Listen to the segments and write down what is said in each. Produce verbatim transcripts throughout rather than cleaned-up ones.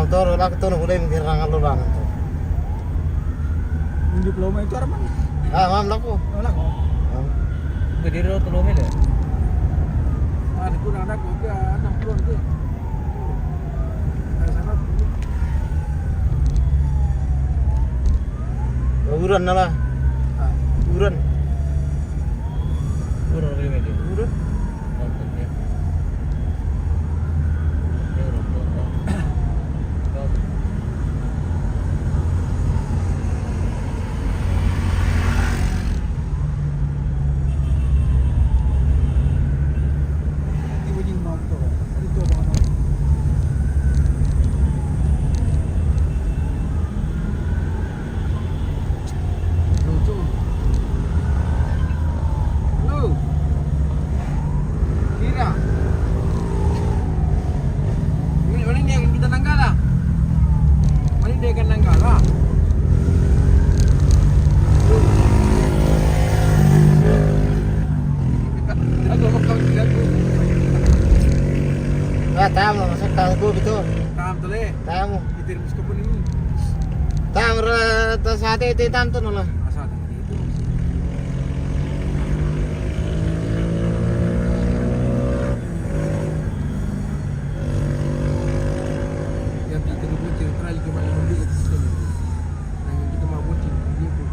Toro lako tono hulai menggerang lo lang tu. Ini diploma itu apa? Ah, mam lako. Oh, lako. Mam. Berdiri lo telur mele. Ah, di kurang ada kopi, ah, enam puluh tu. Dari sana. Uran nala. Ah. Uran. Uran lagi meja. Uran. Mantap ya. Ini uran. Lucu. Halo. Kira. Ini, ini yang kita Nanggala. Ini dia kan Nanggala. Aku mau kau tidak. Wah, tamu, maksud tamu gitu. Tamu tuh, Le. Tamu. Itu meskipun ini. Tamu, rata sate itu tamu tuh, nala. Asal itu. Yang kita dulu cerita lagi kembali membeli itu sistem. Yang kita mau buat cerita dia pun.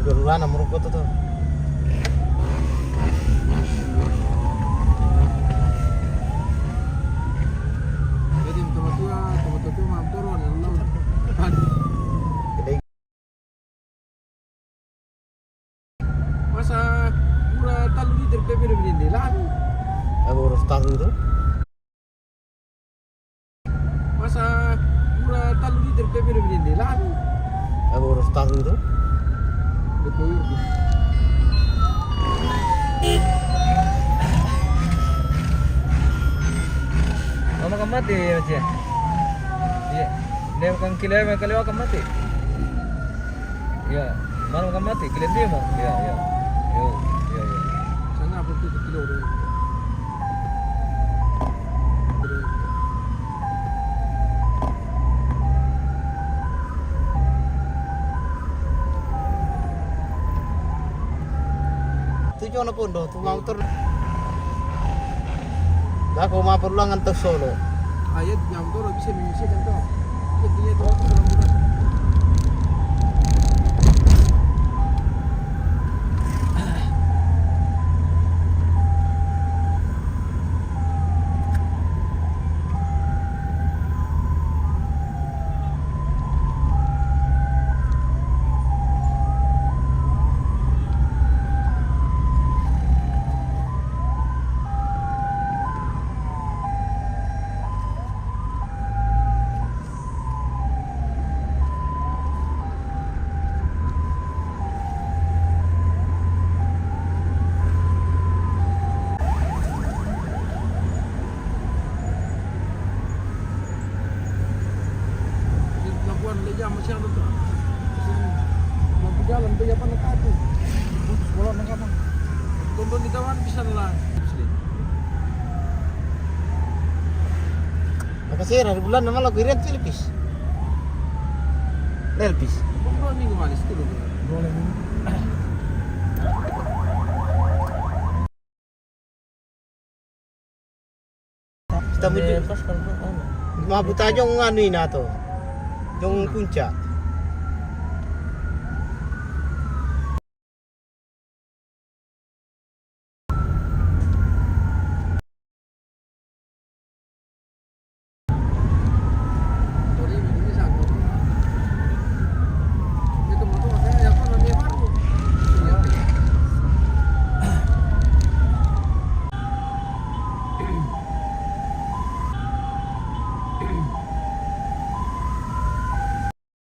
Udah lulana merokok tuh, tuh. Jadi, teman tua, teman tua, mam turun, ya, lu. Gede. Masa murah talu liter P P lebih dende lagi. Apa urus talu itu? Masa murah talu liter P P lebih dende lagi. Apa urus talu itu? Betul. Mama kan mati ya, Cia? Iya. Dia kan kilo, kilo kan mati. Iya, mana makan mati, kalian dia mau? Iya, iya. Yo, iya, iya. Sana apa tu kilo dia? Tujuh anak pun dah, tu mau ter- Dah kau mau pulang ngantar solo. Ayat jam tu bisa mengisi kan tu. Dia tu orang muda. Wan, le jam masih ada tu. Lampu jalan tu apa nak tu? Sekolah nak apa? Tonton di taman bisa lah. Makasih, hari bulan nama lagu Irian Filipis. Relpis. Dua minggu manis tu. Dua minggu. Kita muju. Pas kalau anu. Mabuta jong anu ina to. Jong puncak.